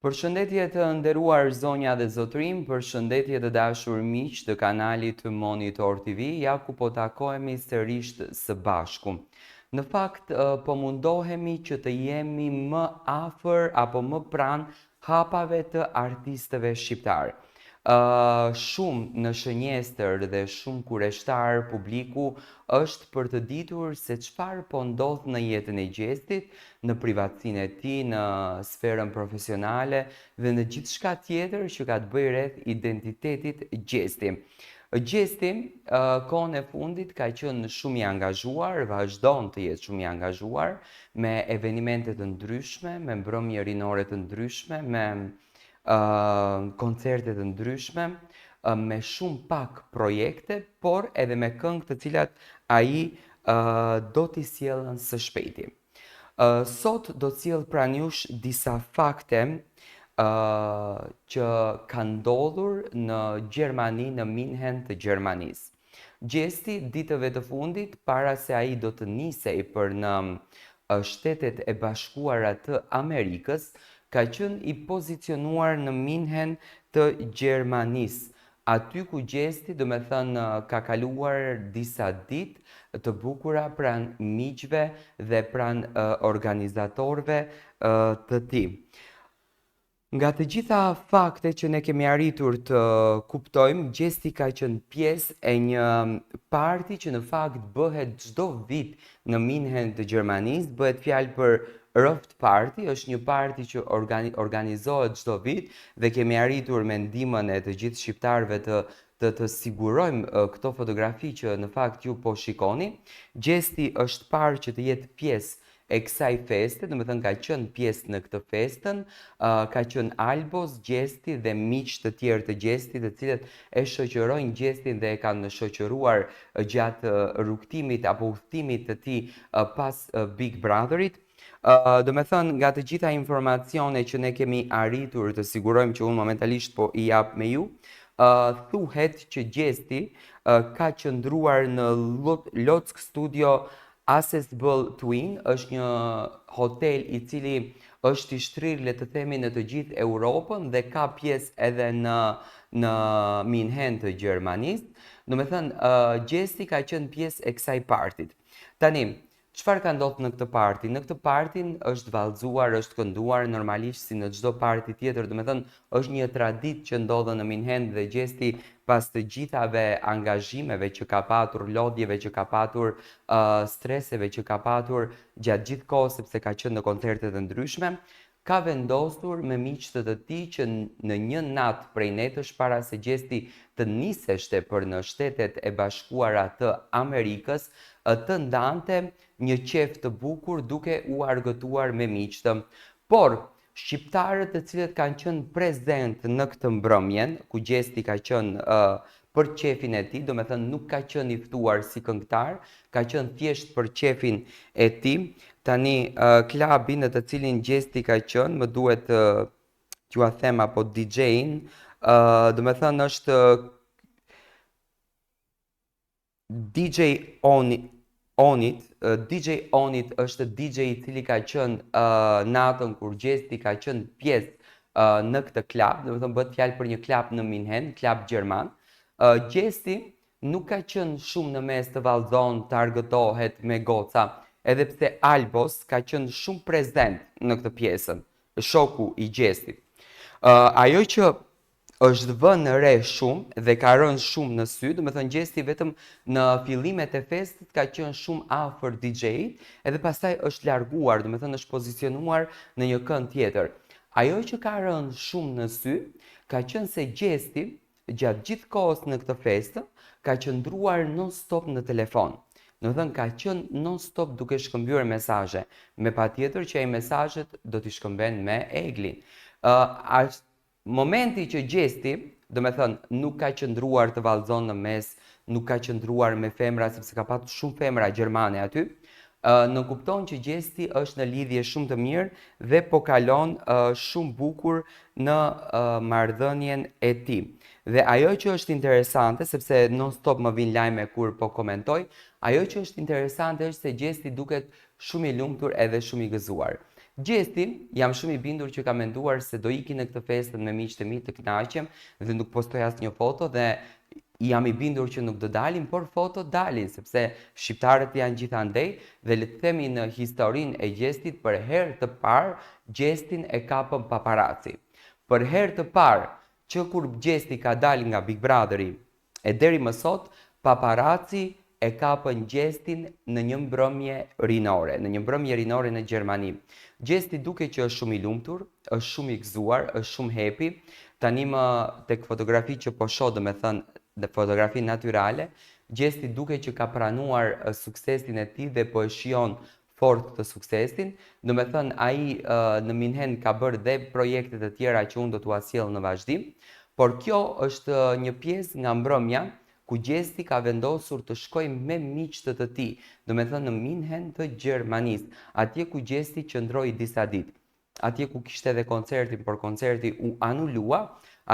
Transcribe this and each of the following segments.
Përshëndetje të nderuar zonja dhe zotërinj, përshëndetje të dashur miq të kanalit Monitor TV, ja ku po takohemi sërish së bashku. Në fakt, po mundohemi që të jemi më afër apo më pranë hapave të artistëve shqiptarë. Shumë në shënjestër dhe shumë kureshtar publiku është për të ditur se çfarë po ndodh në jetën e Gjestit, në privatësinë e tij, në sferën profesionale dhe në gjithçka tjetër që ka të bëjë rreth identitetit Gjesti. Gjesti, kohën e fundit ka qenë shumë i angazhuar, vazhdon të jetë shumë i angazhuar me evenimente të ndryshme, me mbrëmje rinore të ndryshme, me koncerte të ndryshme, me shumë pak projekte, por edhe me këngë të cilat ai do t'i sjellën së shpejti. Sot do të sjell pranë jush disa fakte që kanë ndodhur në Gjermani, në Minhen të Gjermanisë. Gjesti ditëve të fundit para se ai do të nisej për në Shtetet e Bashkuara të Amerikës, ka qenë i pozicionuar në Minhen të Gjermanisë, aty ku Gjesti domethënë ka kaluar disa ditë të bukura pranë miqve dhe pranë organizatorëve të tij. Nga të gjitha faktet që ne kemi arritur të kuptojmë, Gjesti ka qenë pjesë e një party që në fakt bëhet çdo vit në Minhen të Gjermanisë, bëhet fjalë për Roft Party, është një party që organizohet çdo vit dhe kemi arritur me ndihmën e të gjithë shqiptarëve të të të sigurojmë këto fotografi që në fakt ju po shikoni. Gjesti është parë që të jetë pjesë e kësaj feste, domethënë ka qenë pjesë në këtë festën, ka qenë Albos, Gjesti dhe miq të tjerë të Gjestit, të cilët e shoqërojnë Gjestin dhe e kanë shoqëruar gjatë rrugëtimit apo udhëtimit të tij pas Big Brotherit. Domethënë nga të gjitha informacione që ne kemi arritur të sigurojmë që unë momentalisht po i jap me ju, thuhet që Gjesti ka qëndruar në Lotsk Studio Accessible Twin, është një hotel i cili është i shtrirë le të themi në të gjithë Europën dhe ka pjesë edhe në në Minhen të Gjermanisë. Domethënë, Gjesti ka qenë pjesë e kësaj partit. Tani, çfarë ka ndodhur në këtë party? Në këtë partin është vallëzuar, është kënduar normalisht si në çdo party tjetër, domethënë është një traditë që ndodhën në Minhen dhe Gjesti pas të gjithave angazhimeve që ka patur, lodhjeve që ka patur, streseve që ka patur gjatë gjithë kohës sepse ka qenë në koncerte të ndryshme, ka vendosur me miqtë të tij që në një natë prej netësh para se Gjesti të niseshte për në Shtetet e Bashkuara të Amerikës, të ndante një qejf të bukur duke u argëtuar me miqtë. Por, shqiptarët të cilët kanë qenë prezent në këtë mbrëmjen, ku Gjesti ka qenë për qefin e tij, domethënë nuk ka qenë i ftuar si këngëtar, ka qenë thjesht për qefin e tij. Tani klabi në të cilin Gjesti ka qenë, më duhet t'jua them apo DJ-in, domethënë është DJ Oni, Onit, DJ Onit është DJ i cili ka qenë natën kur Gjesti ka qenë pjesë në këtë klub, domethënë bëhet fjalë për një klub në Minhen, klub gjerman. Gjesti nuk ka qenë shumë në mes të vallzon, të argëtohet me goca, edhe pse Albos ka qenë shumë prezent në këtë pjesën, shoku i Gjestit. Ajo që është vënë re shumë dhe ka rënë shumë në sy, domethënë Gjesti vetëm në fillimet e festës ka qenë shumë afër DJ-it, edhe pastaj është larguar, domethënë është pozicionuar në një kënd tjetër. Ajo që ka rënë shumë në sy, ka qenë se Gjesti gjatë gjithë kohës në këtë festë ka qëndruar non-stop në telefon. Domethënë ka qenë non-stop duke shkëmbyer mesazhe, me patjetër që ai mesazhet do t'i shkëmben me Eglin. Momenti që Gjesti, domethënë, nuk ka qëndruar të vallzon në mes, nuk ka qëndruar me femra, sepse ka patur shumë femra gjermane aty, nënkupton që Gjesti është në lidhje shumë të mirë dhe po kalon shumë bukur në marrëdhënien e tij. Dhe ajo që është interesante, sepse non stop më vijnë lajme kur po komentoj, ajo që është interesante është se Gjesti duket shumë i lumtur edhe shumë i gëzuar. Gjesti, jam shumë i bindur që ka menduar se do iki në këtë festën me miqtë e mi të kënaqem dhe nuk postoj asnjë foto dhe jam i bindur që nuk do dalin, por foto dalin, sepse shqiptarët janë gjithandej dhe le të themi në historinë e Gjestit për herë të parë Gjestin e kapën paparaci. Për herë të parë që kur Gjesti ka dalë nga Big Brotheri E deri më sot, paparaci e kapën Gjestin në një mbrëmje rinore, në një mbrëmje rinore në Gjermani. Gjesti duket që është shumë i lumtur, është shumë i gëzuar, është shumë happy. Tani më tek fotografi që po shoh, domethënë në fotografi natyrale, Gjesti duket që ka pranuar suksesin e tij dhe po e shijon fort këtë suksesin, domethënë ai në Minhen ka bërë dhe projekte të tjera që unë do t'ua sjell në vazhdim, por kjo është një pjesë nga mbrëmja ku Gjesti ka vendosur të shkojë me miqtë të tij, domethënë në Minhen të Gjermanisë, atje ku Gjesti qëndroi disa ditë. Atje ku kishte edhe koncertin, por koncerti u anulua,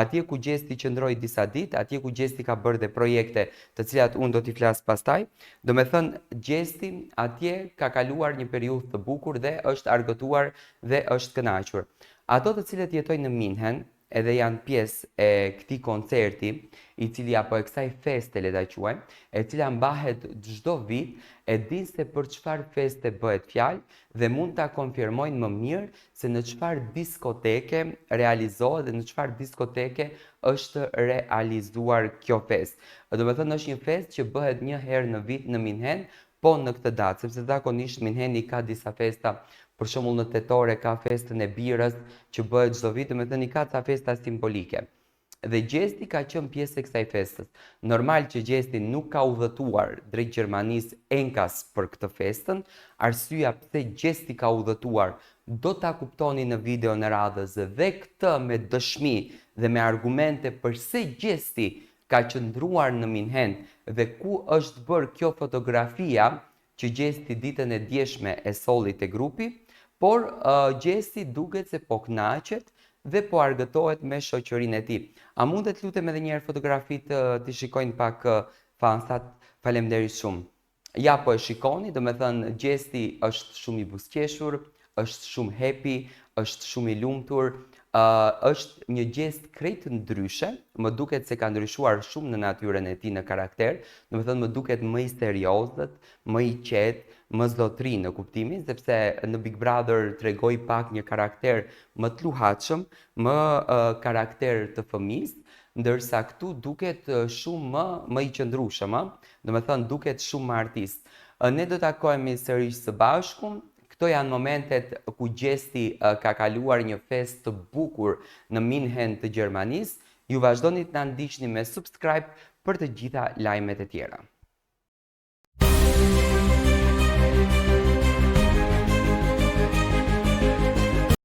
atje ku Gjesti qëndroi disa ditë, atje ku Gjesti ka bërë dhe projekte të cilat unë do t'i flas pastaj, domethënë Gjesti atje ka kaluar një periudhë të bukur dhe është argëtuar dhe është kënaqur. Ato të cilët jetojnë në Minhen, edhe janë pjesë e këtij koncerti, i cili apo e kësaj feste le ta quajmë, e cila mbahet çdo vit, e dinë se për çfarë feste bëhet fjalë dhe mund ta konfirmojnë më mirë se në çfarë diskoteke realizohet dhe në çfarë diskoteke është realizuar kjo festë. Domethënë është një festë që bëhet një herë në vit në Minhen, po në këtë datë, sepse zakonisht Minheni ka disa festa, për shembull në tetor e ka festën e birrës që bëhet çdo vit, domethënë i ka ca festa simbolike. Dhe Gjesti ka qenë pjesë e kësaj festës. Normal që Gjesti nuk ka udhëtuar drejt Gjermanisë enkas për këtë festën, arsyeja pse Gjesti ka udhëtuar do ta kuptoni në videon e radhës dhe këtë me dëshmi dhe me argumente përse Gjesti ka qëndruar në Minhen dhe ku është bërë kjo fotografia që Gjesti ditën e djeshme e solli te grupi, por Gjesti duket se po kënaqet dhe po argëtohet me shoqërinë e tij. A mundet lutem edhe një herë fotografitë t'i shikojnë pak fansat? Faleminderit shumë. Ja po e shikoni, domethënë Gjesti është shumë i buzëqeshur, është shumë happy, është shumë i lumtur, uh, është një Gjest krejt ndryshe, më duket se ka ndryshuar shumë në natyrën e tij në karakter, domethënë më duket më i seriozët, më i qetë, më zotri në kuptimin, sepse në Big Brother tregoi pak një karakter më të luhatshëm, më uh, karakter të fëmisë, ndërsa këtu duket shumë më më i qëndrueshëm, ë, domethënë duket shumë më artist. Ne do takohemi sërish së bashku. Këto janë momentet ku Gjesti ka kaluar një festë të bukur në Minhen të Gjermanisë. Ju vazhdoni të na ndiqni me subscribe për të gjitha lajmet e tjera.